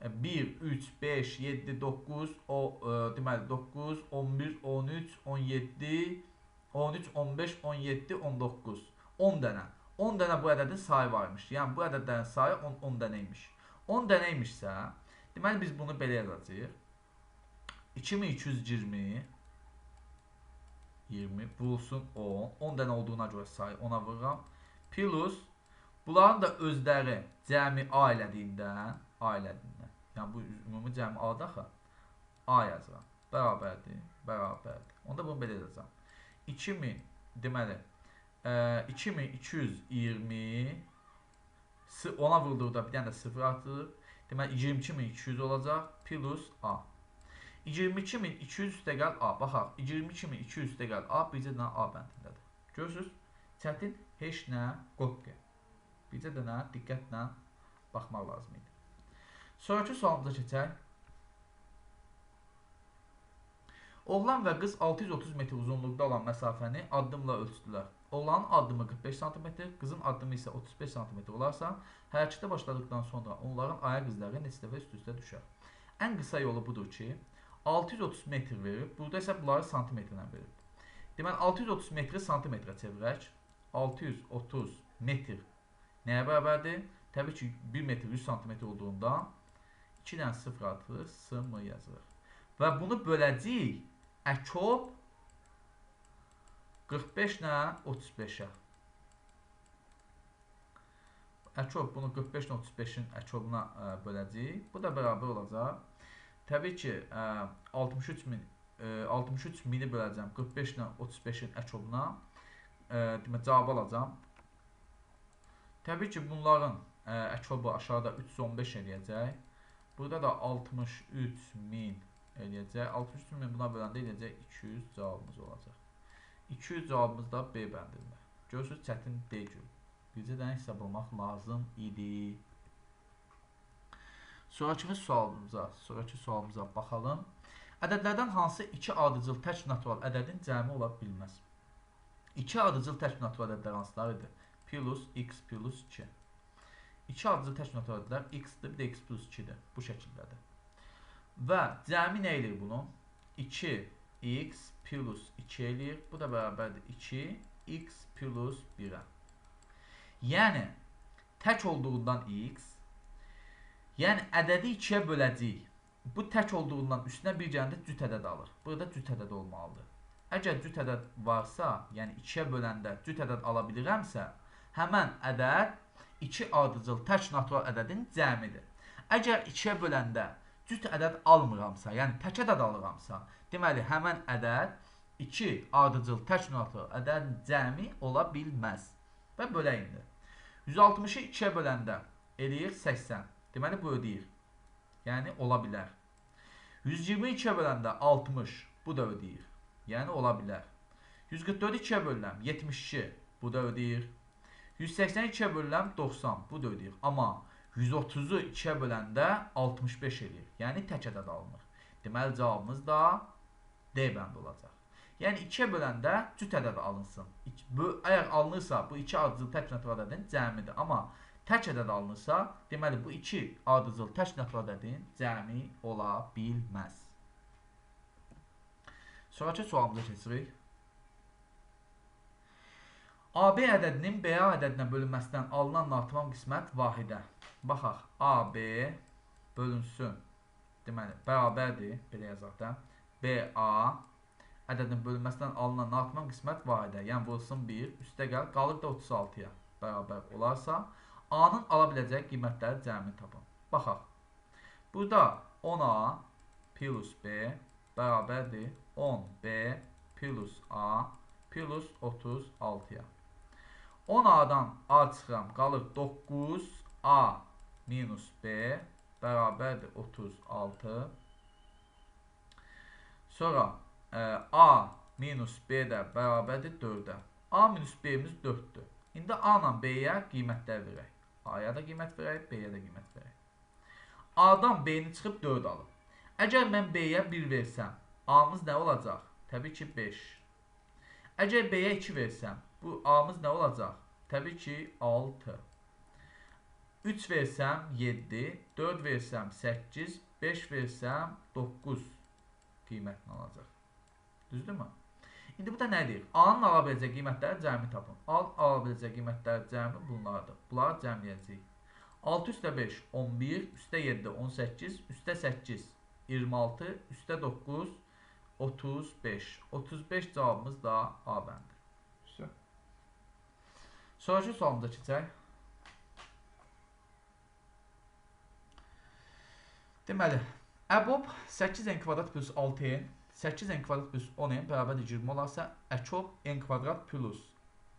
1, 3, 5, 7, 9, deməli 9, 11, 13, 17, 13, 15, 17, 19. 10 dənə. 10 dənə bu ədədin sayı varmış. Yəni, bu ədədlərin sayı 10 dənə imiş. 10 dənə imişsə, deməli biz bunu belə yazacağıq. 2220 20 vurulsun 10. 10 dənə olduğuna görə sayı 10-a vururam. Plus, bunların da özləri cəmi A elədiyindən, yəni bu ümumi cəmi A-da axı, A yazıram. Bərabərdir, bərabərdir. Onda bunu belə yazacağam. 2000, deməli, 2220 10-a vurduqda bir dənə də 0 artırır. Deməli, 22200 olacaq. Plus A. 22200 üstə gəl A. Baxaq, 22200 üstə gəl A, bircə dənə A bəndindədir. Görürsünüz, çətin heç nə qoqqı. Bircə dənə diqqətlə baxmaq lazım idi. Sonraki sualımıza keçək. Oğlan və qız 630 metr uzunluqda olan məsafəni addımla ölçdülər. Oğlanın addımı 45 sm, qızın addımı isə 35 sm olarsa, hərəkətə başladıqdan sonra onların ayaq izləri neçə dəfə üst-üstə düşər. Ən qısa yolu budur ki, 630 metr verib, burada isə bunları santimetrlə verib. Deməli, 630 metri santimetrə çevirək. 630 metr nəyə bərabərdir? Təbii ki, 1 metr 100 santimetr olduğundan 2 dənə 0 atırıq, S-M yazırıq. Və bunu böləcəyik əkob 45 ilə 35-ə. Əkob bunu 45 ilə 35-in əkobuna böləcəyik. Bu da bərabər olacaq. Təbii ki, 63 mini böləcəm 45 ilə 35-in əkobuna. Demək, cavabı alacam. Təbii ki, bunların əkobu aşağıda 315 eləyəcək. Burada da 63 min eləyəcək. 63 min buna böləndə eləyəcək 200 cavabımız olacaq. 200 cavabımız da B bəndində. Görürsünüz, çətin deyil. Bircə dənə hesablamaq lazım idi. Sonraki sualımıza baxalım. Ədədlərdən hansı iki ardıcıl tək natural ədədin cəmi ola bilməz? İki ardıcıl tək natural ədədlər hansılar idi? Plus x plus 2. İki ardıcıl tək natural ədədlər x-dir, bir də x plus 2-dir. Bu şəkildədir. Və cəmi nə eləyir bunu? 2x plus 2 eləyir. Bu da bərabərdir 2x plus 1-ə. Yəni, tək olduğundan x, yəni ədədi 2-yə böləcəyik. Bu tək olduğundan üstünə bir gələndə cüt ədəd alır. Burada cüt ədəd olmalıdır. Əgər cüt ədəd varsa, yəni 2-yə böləndə cüt ədəd ala bilirəmsə, həmən ədəd 2 ardıcıl tək natural ədədin cəmidir. Əgər 2-yə böləndə cüt ədəd almıramsa, yəni tək ədəd alıramsa, deməli, həmən ədəd 2 ardıcıl tək natural ədədin cəmi ola bilməz. Və bölək indi. 160-ı 2-yə böləndə eləyir 80. Deməli, bu ödəyir. Yəni, ola bilər. 122-yə böləndə 60. Bu da ödəyir. Yəni, ola bilər. 144-ü 2-yə bölürəm, 72, bu da ödəyir. 180-i 2-yə bölürəm, 90, bu da ödəyir. Amma 130-u 2-yə böləndə 65 eləyir. Yəni tək ədəd alınır. Deməli, cavabımız da D bəndi olacaq. Yəni 2-yə böləndə cüt ədəd alınsın. Əgər alınırsa, bu 2 ardıcıl tək natural ədədin cəmidir. Amma tək ədəd alınırsa, deməli bu 2 ardıcıl tək natural ədədin cəmi ola bilməz. Sonraki sualımıza keçirik. AB ədədinin BA ədədinə bölünməsindən alınan natamam qismət vahidə. Baxaq, AB bölünsün. Deməli, bərabərdir, belə yazaq da. BA ədədinin bölünməsindən alınan natamam qismət vahidə. Yəni, vurulsun 1, üstə gəl, qalır da 36-ya bərabər olarsa, A-nın ala biləcəyi qiymətləri cəmini tapın. Baxaq, burada 10A plus B bərabərdir 10B plus A plus 36-ya. 10A-dan A çıxıram, qalır 9A minus B bərabərdir 36. Sonra A minus B də bərabərdir 4-ə. A minus B-miz 4-dür. İndi A ilə B-yə qiymətlər verək. A-ya da qiymət verək, B-yə də qiymət verək. A-dan B-ni çıxıb 4 alıb. Əgər mən B-yə 1 versəm, A-mız nə olacaq? Təbii ki, 5. Əgər B-yə 2 versəm, bu A-mız nə olacaq? Təbii ki, 6. 3 versəm, 7. 4 versəm, 8. 5 versəm, 9 qiymətini alacaq. Düzdürmü? İndi bu da nə deyir? A-nın ala biləcəyi qiymətləri cəmi tapın. A-nın ala biləcəyi qiymətləri cəmi bunlardır. Bunları cəmləyəcəyik. 6 üstə 5, 11, üstə 7, 18, üstə 8, 26, üstə 9, 35. 35 cavabımız da A bəndi. Sonraki sualımıza keçək. Deməli, əbob 8n kvadrat plus 6n, 8n kvadrat plus 10n bərabərdir 20 olarsa, əkob n kvadrat plus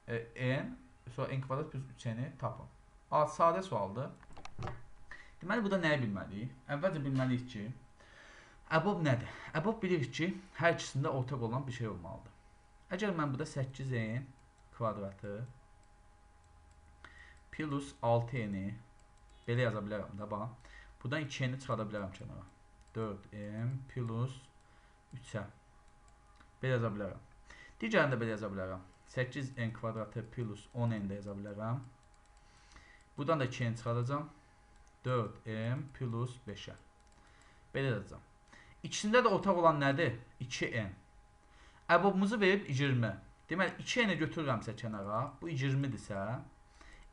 n, sonra n kvadrat plus 3n-i tapın. Sadə sualdır. Deməli, burada nəyi bilməliyik? Əvvəlcə bilməliyik ki, əbob nədir? Əbob bilirik ki, hər ikisində ortaq olan bir şey olmalıdır. Əgər mən burada 8n kvadratı plus 6n-i belə yaza bilərəm də, bax. Buradan 2n-i çıxarda bilərəm kənara. 4n plus 3-ə. Belə yaza bilərəm. Digərini də belə yaza bilərəm. 8n kvadratı plus 10n də yaza bilərəm. Buradan da 2n çıxardacam. 4n plus 5-ə. Belə yazacam. İkisində də ortaq olan nədir? 2n. Əbobumuzu verib 20. Deməli, 2n-i götürürəmsə kənara, bu 20-dirsə,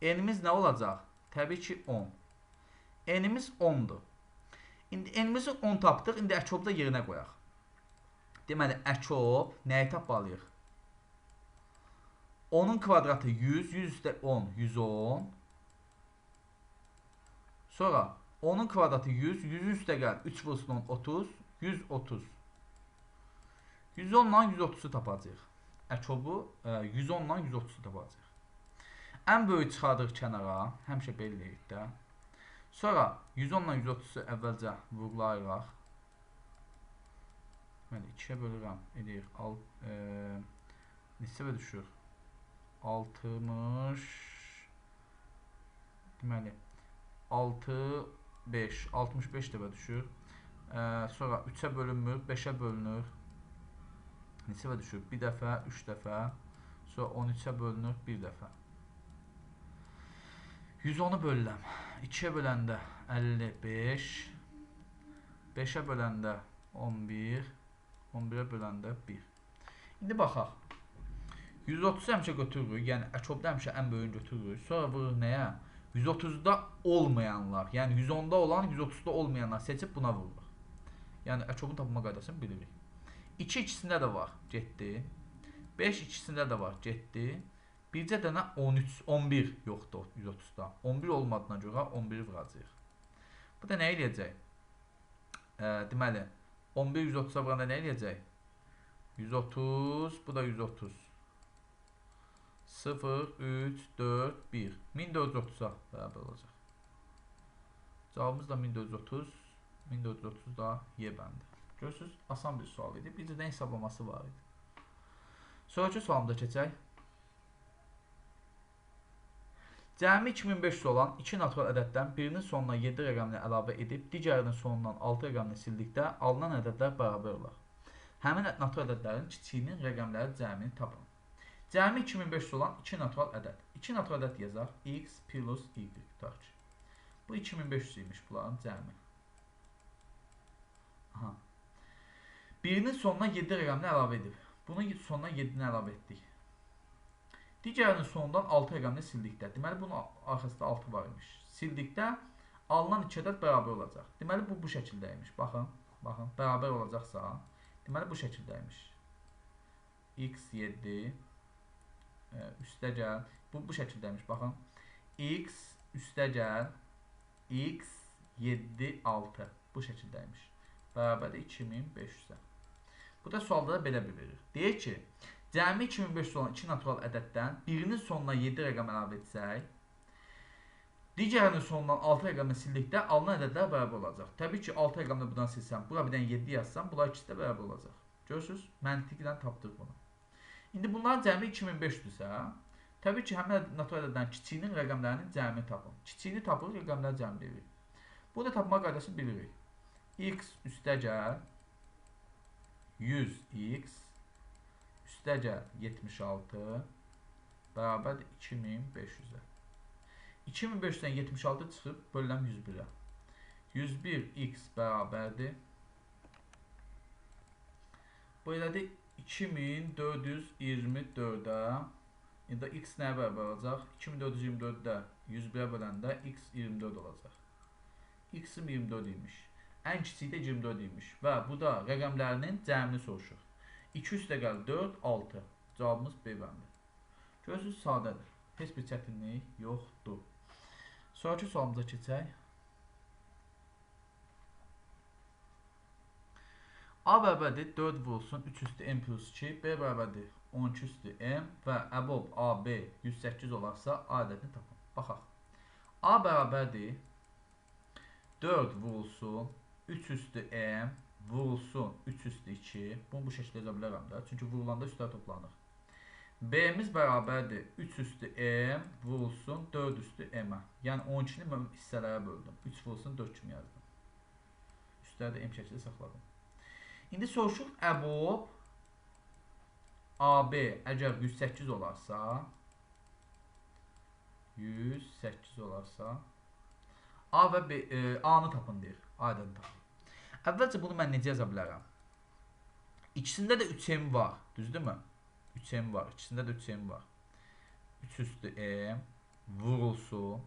n-imiz nə olacaq? Təbii ki, 10. N-imiz 10-dur. İndi n-imizi 10 tapdıq, indi əkobu da yerinə qoyaq. Deməli, əkob nəyi tapmalıyıq? 10-un kvadratı 100, 100 üstə 10, 110. Sonra 10-un kvadratı 100, 100 üstə gəl, 3 vursun 10, 30, 130. 110 ilə 130-u tapacağıq. Əkobu 110 ilə 130-u tapacağıq. Ən böyük çıxardıq kənara, həmişə belə eləyik də. Sonra 110 ilə 130-u əvvəlcə vurgulayırıq. Deməli, 2-yə bölürəm, eləyir. Neçə düşür? 60, deməli, 6, 5, 65 dəfə düşür. Sonra 3-ə bölünmür, 5-ə bölünür. Neçə dəfə düşür? 1 dəfə, 3 dəfə. Sonra 13-ə bölünür, 1 dəfə. 110-u bölürəm. 2-yə böləndə 55, 5-ə böləndə 11, 11-ə böləndə 1. İndi baxaq. 130-u həmişə götürürük, yəni əkobda həmişə ən böyüyünü götürürük. Sonra vururuq nəyə? 130-da olmayanlar, yəni 110-da olan, 130-da olmayanlar seçib buna vururuq. Yəni əkobun tapılma qaydasını bilirik. 2 ikisində də var, getdi. 5 ikisində də var, getdi. Bircə dənə 13, 11 yoxdur 130-da. 11 olmadığına görə 11-i vuracağıq. Bu da nə eləyəcək? Deməli, 11 130-a vuranda nə eləyəcək? 130, bu da 130. 0, 3, 4, 1. 1430-a bərabər olacaq. Cavabımız da 1430. 1430 da Y bəndi. Görürsünüz, asan bir sual idi. Bircə də hesablaması var idi. Sonraki sualımıza keçək. Cəmi 2500 olan 2 natural ədəddən birinin sonuna 7 rəqəmini əlavə edib, digərinin sonundan 6 rəqəmini sildikdə alınan ədədlər bərabər olar. Həmin natural ədədlərin kiçiyinin rəqəmləri cəmini tapın. Cəmi 2500 olan 2 natural ədəd. 2 natural ədəd yazaq. X plus Y tutaq ki. Bu 2500 imiş bunların cəmi. Aha. Birinin sonuna 7 rəqəmini əlavə edib. Bunun sonuna 7-ni əlavə etdik. Digərinin sonundan 6 rəqəmini sildikdə, deməli bunun arxasında 6 var imiş. Sildikdə alınan 2 ədəd bərabər olacaq. Deməli bu şəkildə imiş. Baxın, baxın, bərabər olacaqsa, deməli bu şəkildə imiş. X7 üstə gəl. Bu şəkildə imiş. Baxın. X üstə gəl. X7 6. Bu şəkildə imiş. Bərabərdir 2500-ə. Bu da sualda da belə bir verir. Deyir ki, cəmi 2500 olan 2 natural ədəddən birinin sonuna 7 rəqəm əlavə etsək, digərinin sonundan 6 rəqəmini sildikdə alınan ədədlər bərabər olacaq. Təbii ki, 6 rəqəmini buradan silsəm, bura bir dənə 7 yazsam, bunlar ikisi də bərabər olacaq. Görürsünüz, məntiqlə tapdıq bunu. İndi bunların cəmi 2500-dürsə, təbii ki, həmin natural ədədlərin kiçiyinin rəqəmlərinin cəmini tapın. Kiçiyini tapırıq, rəqəmləri cəmləyirik. Bunu da tapma qaydasını bilirik. X üstə gəl 100x üstə gəl 76 bərabərdir 2500-ə. 2500-dən 76 çıxıb bölürəm 101-ə. 101x bərabərdir. Bu elədir 2424-ə. İndi x nəyə bərabər olacaq? 2424-də 101-ə böləndə x 24 olacaq. X-im 24 imiş. Ən kiçiyi də 24 imiş. Və bu da rəqəmlərinin cəmini soruşur. 2 üstə gəl 4, 6. Cavabımız B bəndi. Görürsünüz, sadədir. Heç bir çətinlik yoxdur. Sonraki sualımıza keçək. A bərabərdir 4 vurulsun 3 üstü m plus 2, B bərabərdir 12 üstü m və əbob AB 108 olarsa A ədədini tapın. Baxaq. A bərabərdir 4 vurulsun 3 üstü m vurulsun 3 üstü 2. Bunu bu şəkildə yaza bilərəm də. Çünki vurulanda üstlər toplanır. B'miz bərabərdir 3 üstü m vurulsun 4 üstü m-ə. Yəni 12-ni mən hissələrə böldüm. 3 vurulsun 4 kimi yazdım. Üstləri də m şəklində saxladım. İndi soruşuq əbob AB əgər 108 olarsa 108 olarsa A və B, A-nı tapın deyir. A ədədini tapın. Əvvəlcə bunu mən necə yaza bilərəm? İkisində də 3m var. Düzdürmü? 3m var. İkisində də 3m var. 3 üstü m vurulsun.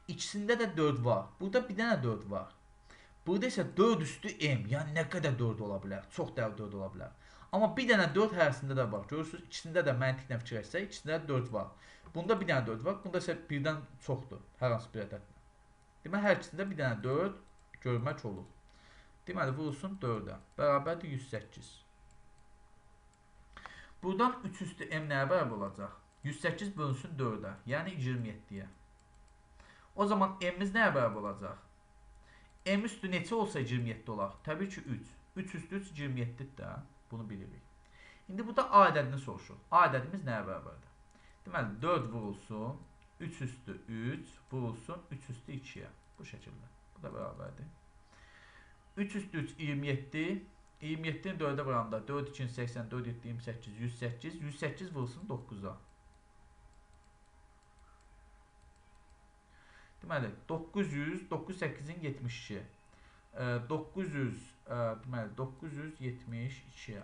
İkisində də 4 var. Burada bir dənə 4 var. Burada isə 4 üstü m. Yəni nə qədər 4 ola bilər? Çox dərli 4 ola bilər. Amma bir dənə 4 hərəsində də var. Görürsünüz, ikisində də məntiqlə fikirləşsək, ikisində də 4 var. Bunda bir dənə 4 var. Bunda isə birdən çoxdur. Hər hansı bir ədədlə. Deməli, hər ikisində bir dənə 4 görmək olur. Deməli, vurulsun 4-ə. Bərabərdir 108. Buradan 3 üstü m nəyə bərabər olacaq? 108 bölünsün 4-ə, yəni 27-yə. O zaman m-imiz nəyə bərabər olacaq? M üstü neçə olsa 27 olar? Təbii ki, 3. 3 üstü 3 27-dir də. Bunu bilirik. İndi burada A ədədini soruşur. A ədədimiz nəyə bərabərdir? Deməli, 4 vurulsun 3 üstü 3 vurulsun 3 üstü 2-yə. Bu şəkildə. Bu da bərabərdir. 3 üstü 3 27. 27-ni 4-ə vuranda 4, 2, 80, 4, 7, 28, 108. 108 vurulsun 9-a. Deməli, 900, 9, 8-in 72. 900, deməli, 972-yə.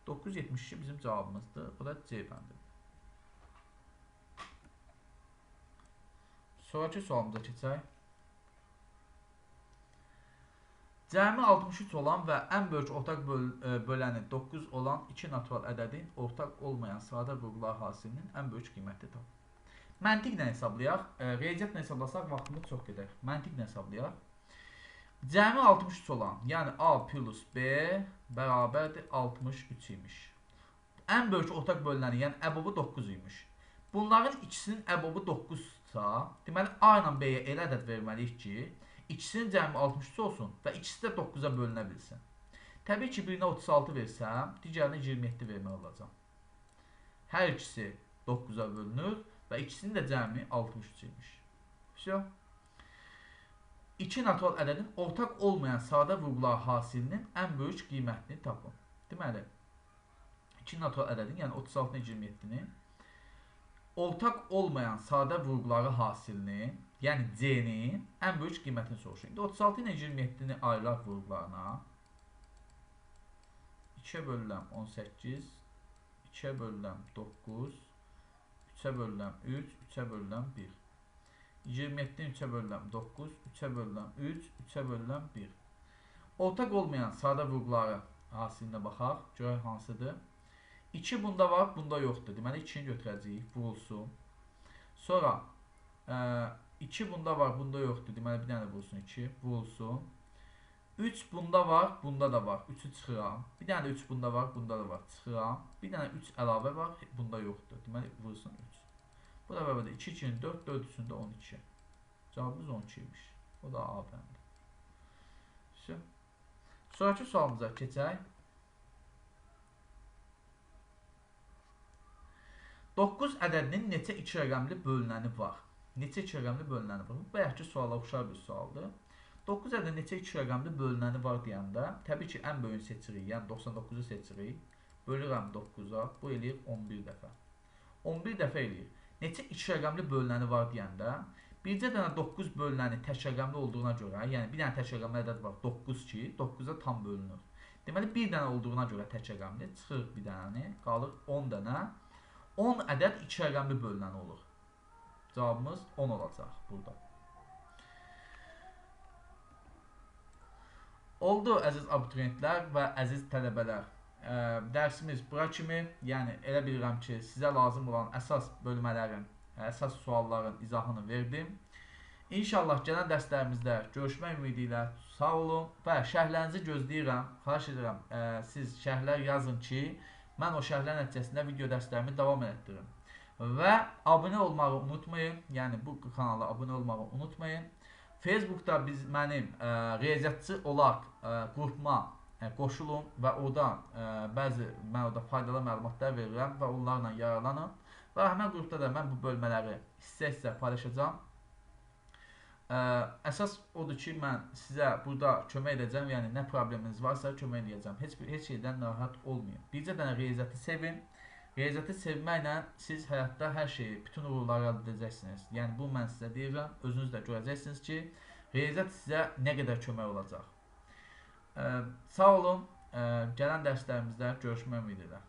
972 bizim cavabımızdır. O da C bəndidir. Sonraki sualımıza keçək. Cəmi 63 olan və ən böyük ortaq böləni 9 olan 2 natural ədədin ortaq olmayan sadə vurğular hasilinin ən böyük qiyməti tapın. Məntiqlə hesablayaq. Riyaziyyatla hesablasaq vaxtımız çox gedər. Məntiqlə hesablayaq. Cəmi 63 olan, yəni A plus B bərabərdir 63 imiş. Ən böyük ortaq bölünəni, yəni əbobu 9 imiş. Bunların ikisinin əbobu 9-sa, deməli A ilə B-yə elə ədəd verməliyik ki, ikisinin cəmi 63 olsun və ikisi də 9-a bölünə bilsin. Təbii ki, birinə 36 versəm, digərinə 27 verməli olacağam. Hər ikisi 9-a bölünür və ikisinin də cəmi 63 imiş. Vəsə. 2 natural ədədin ortaq olmayan sadə vurğular hasilinin ən böyük qiymətini tapın. Deməli, 2 natural ədədin, yəni 36 ilə 27-nin ortaq olmayan sadə vurğuları hasilinin, yəni C-nin ən böyük qiymətini soruşur. İndi 36 ilə 27-ni ayıraq vurğularına. 2-yə bölürəm 18, 2-yə bölürəm 9, 3-ə bölürəm 3, 3-ə bölürəm 1. 27-ni 3-ə bölürəm 9, 3-ə bölürəm 3, 3-ə bölürəm 1. Ortaq olmayan sadə vurğuları hasilinə baxaq, görək hansıdır. 2 bunda var, bunda yoxdur. Deməli, 2-ni götürəcəyik, vurulsun. Sonra 2 bunda var, bunda yoxdur. Deməli, bir dənə vurulsun 2, vurulsun. 3 bunda var, bunda da var. 3-ü çıxıram. Bir dənə də 3 bunda var, bunda da var. Çıxıram. Bir dənə 3 əlavə var, bunda yoxdur. Deməli, vurulsun 3. Bu da bərabərdir. 2, 2-nin 4, 4 üçün də 12. Cavabımız 12 imiş. O da A bəndi. Sonraki sualımıza keçək. 9 ədədinin neçə iki rəqəmli bölünəni var? Neçə iki rəqəmli bölünəni var? Bu bayaqki suala oxşar bir sualdır. 9 ədədinin neçə iki rəqəmli bölünəni var deyəndə, təbii ki, ən böyüyünü seçirik, yəni 99-u seçirik. Bölürəm 9-a, bu eləyir 11 dəfə. 11 dəfə eləyir. Neçə iki rəqəmli bölünəni var deyəndə, bircə dənə 9 bölünəni tək rəqəmli olduğuna görə, yəni bir dənə tək rəqəmli ədəd var, 9 ki, 9-a tam bölünür. Deməli, bir dənə olduğuna görə tək rəqəmli, çıxır bir dənəni, qalır 10 dənə. 10 ədəd iki rəqəmli bölünəni olur. Cavabımız 10 olacaq burada. Oldu əziz abituriyentlər və əziz tələbələr. Dərsimiz bura kimi, yəni elə bilirəm ki, sizə lazım olan əsas bölmələrin, əsas sualların izahını verdim. İnşallah gələn dərslərimizdə görüşmək ümidi ilə sağ olun və şərhlərinizi gözləyirəm. Xahiş edirəm, siz şərhlər yazın ki, mən o şərhlər nəticəsində video dərslərimi davam elətdirim. Və abunə olmağı unutmayın. Yəni bu kanala abunə olmağı unutmayın. Facebookda mənim riyaziyyatçı olaraq qrupuma qoşulun və orada bəzi mən orada faydalı məlumatlar verirəm və onlarla yararlanın. Və həmən qrupda da mən bu bölmələri hissə-hissə paylaşacağam. Əsas odur ki, mən sizə burada kömək edəcəm, yəni nə probleminiz varsa kömək edəcəm. Heç şeydən narahat olmayın. Bircə dənə riyaziyyatı sevin. Riyaziyyatı sevməklə siz həyatda hər şeyi, bütün uğurları əldə edəcəksiniz. Yəni bu mən sizə deyirəm, özünüz də görəcəksiniz ki, riyaziyyat sizə nə qədər kömək olacaq. Sağ olun, gələn dərslərimizdə görüşmək ümidi ilə.